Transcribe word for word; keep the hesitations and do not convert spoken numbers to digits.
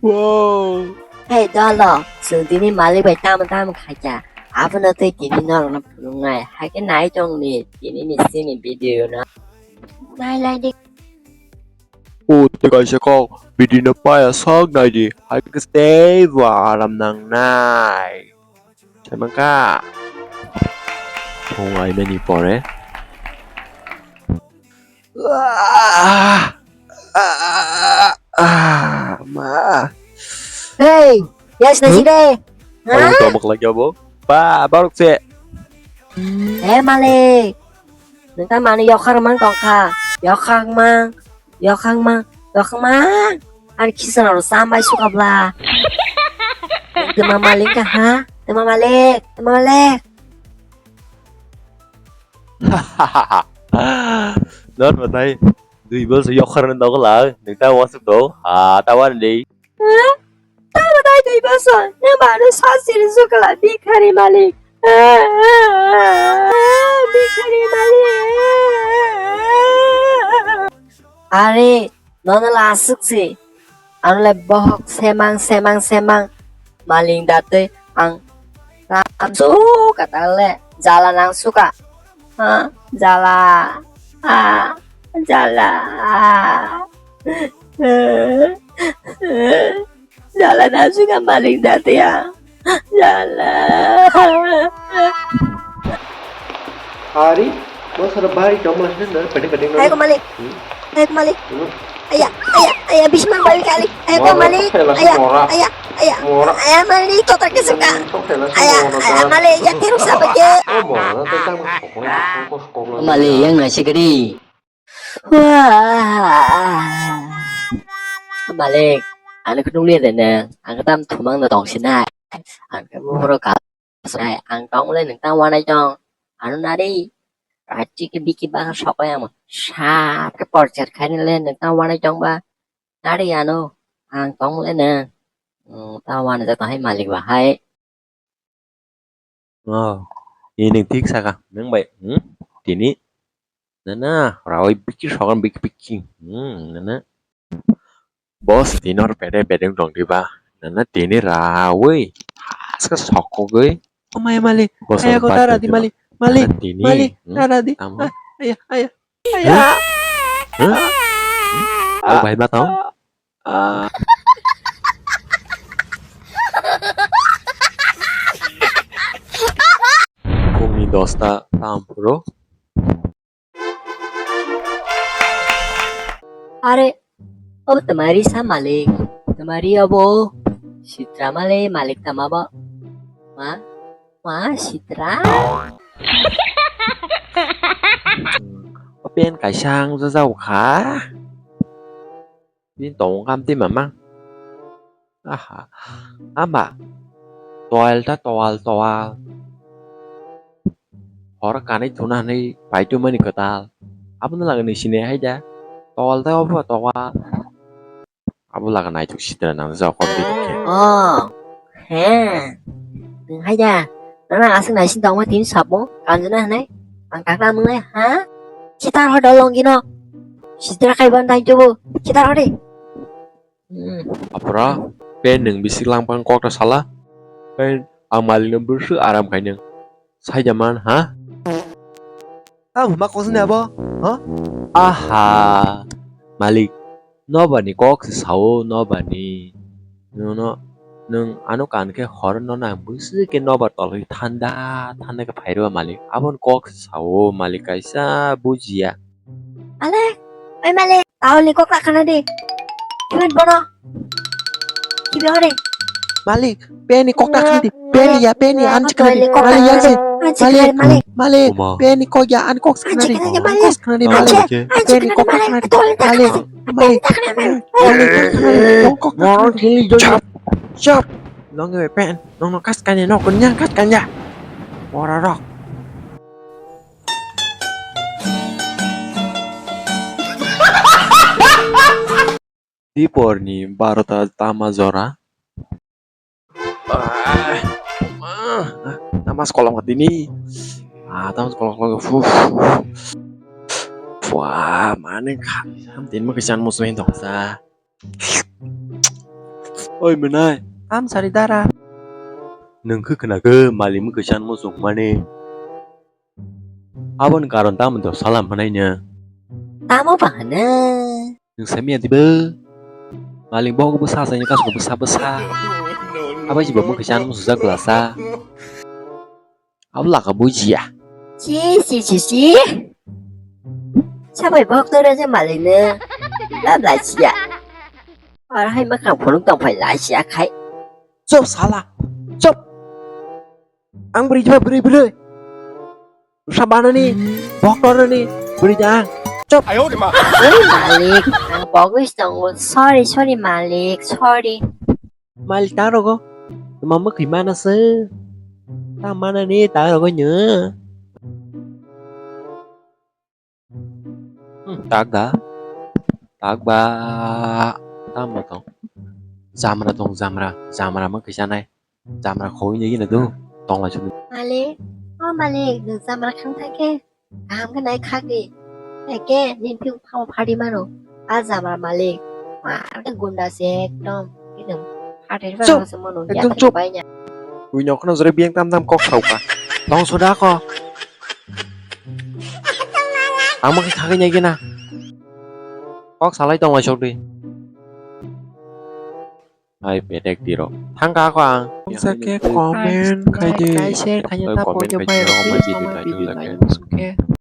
Wow. Hey dolo, chwng tini malik bai tamo tamo khaikha. Abono tei tini norokno phunuknai. Haikhe nai tongni tini ni chini video no. Nai lai di. O tei kaisa kok video no paya sak nai di. Haikhe tei bo aram nangnai. Saimangkha. Phung aimani pore. Ah, ah, ah, ma. Hey, yes, nasi de. Abo tamo khlai abo. Ba, barok se. Eh, malik. Nengka mani yokhar mang tongkha. Yokhar mang. Yokhang ma, yokhang ma. Ani kisa no sam bai suka bla. Tema malik ka ha? Tema malik, tema malik. Nor batai. Dui bol se yokhar no dogla. Nita wasuk do. Ha, tawan dei. Tamo dai dui bosor, nang ba ano sasiri sukala bikhari malik. Bikhari malik. Are, nono la aswk si. Ano le bohok semang, semang, semang. Maling datwi ang ram suka tale jala nang suka. Ha, jala. Ah, jala. Jala na suka malik datia. Jala. Hari, mo sara bari dom lah sini, peding peding. Ayo ko malik. Hmm? Ayo ko malik. Hmm? Aya, aya, aya, bismang balik kali. Ayo ko malik. Aya, aya, aya, malik, totak ke suka. Aya, aya, malik, ya terus apa ke? Malik yang ngasih gede. Wah. Malik, ano khunung liya dene, ang tam thumang na tong sinai. Ang ke boro ka sinai, ang tong le nang tang wanai tong. Ano nari, rachi ke biki baka sokoi amo. Sap ke porcher khai le nang tang wanai tong ba. Nari ano, ang tong le nang. Hmm, ta wanai ta hai malik ba hai. Oh, ini thik saka, nang bai, hmm? Tini, nana, rawi biki sokan biki biki, hmm, nana. Boss, tini or pede pede dong diba, nana tini rawi, haska sokogoi. Oh my malik, boss, aya ko tara di malik, malik, tara di, hmm? Tara di, tamo. Ah, aya, aya, aya. Huh? Huh? Oh, bai ma tong? Ah. Phungni dosta tam phuru. Are, obo twmari sa malik. Twmari obo sitra malik, malik tama bo. Ma, ma sitra. Open kaisang jajao kha. Bini tongmung kam twi mamang. Aha. Ama. Toal ta toal toal. Hor kanwi thuna hwnwi paitwi mani kwtal. Abono lagani sini hai da. Toal ta obo toal. Abo laga naituk sitra nang jokon bini khe. Oh. He. Nwng hai da. Nana aswk naisin tongma tini sapo. Kanjana hwnwi. Ang takna mwngnai ha. Sitar hodo longino. Sitra kaiban dai tubu. Sitar hodi. Hmm. Apura, pen nwng bisik langpang kokta sala, pen ang malikno bwswk aram khainw saida man, ha? Ang huma kosni abo, ha? Aha, malik, nobani kok se sao, nobani. Nwngno, nwng ano kan khe hor no nang bwswk khe nobar tolwi thanda, thanda khe phairw malik. Aboni kok se sao, malik kaisa bujiya. Ale, oi malik, taolni kok ta khana di. Kiban bono? Kibi hore? Malik, peni kok ta khana di. Peni ya, peni, an chikana di. Malik, ya se. Malik, malik, peni kok ya, an kok khana di. Kok khana di, malik. Peni kok ta khana di. Malik, malik, malik, kok khana di. Chap, chap. Nong pen, nong nong kas kanya, nong kunyang kas kanya. Ora rok. Diporni barota tama jora. Ah, ah, namas kolong tini. Ah, tamas kolong kolong. Fu, fu. Wah, mana kha? Tin ma kisan musme dong sa. Oi mwnai. Tam sari dara. Nwng khe khna khe malik mwkhwi sanmo chwng mani. Aboni karon tamo do salam hwnai no? Tamo ba hwno? Nwng samiya dibo? Malik bogo bwsa asai kasko bwsa bwsa. Abai si bo mwkhwi sanmo sujak glasa. Abo laka bujiya. Si, si, si, si. Sabai bok to raja malino. Lab la siya. Ar hai makhang phunuk tong phai la siya khai. Chop sala. Chop. Ang beri jiba beri beri. Rusa banani. Bok to nani. Beri jang. Chop. Ayo de ma. Oi malik, ang bogwi tongo. Sorry, sorry malik, sorry. Malik ta rogo. Tuma mwkhwi mana se. Ta mana ni ta rogo nyo. Hmm, tak da. Tak ba. Tamo tong. Jamra tong jamra. Jamra mwkhwi sanai. Jamra khoi ni gina do. Tong lai sunu. Malik. O malik, nwng jamra khang thangkhe. Kaham khe nai khakdi. Eke nini phiyok phamo phardi mano. A jamra malik. Ma, gunda se ekdom. Ekdom. Phardi ba chop. Mano se mano. Ekdom ya chop. Bai nya. Ui nok no jore biyang tam tam kok sauka. Tong soda ko. Ang mokhe khagwi nai gina. Kok salai tong lai sokdi. Hai pedek dirok. Thangka ako ang. Sake comment khai di. Like, share khai di. Comment khai di. Omo video naitong jake.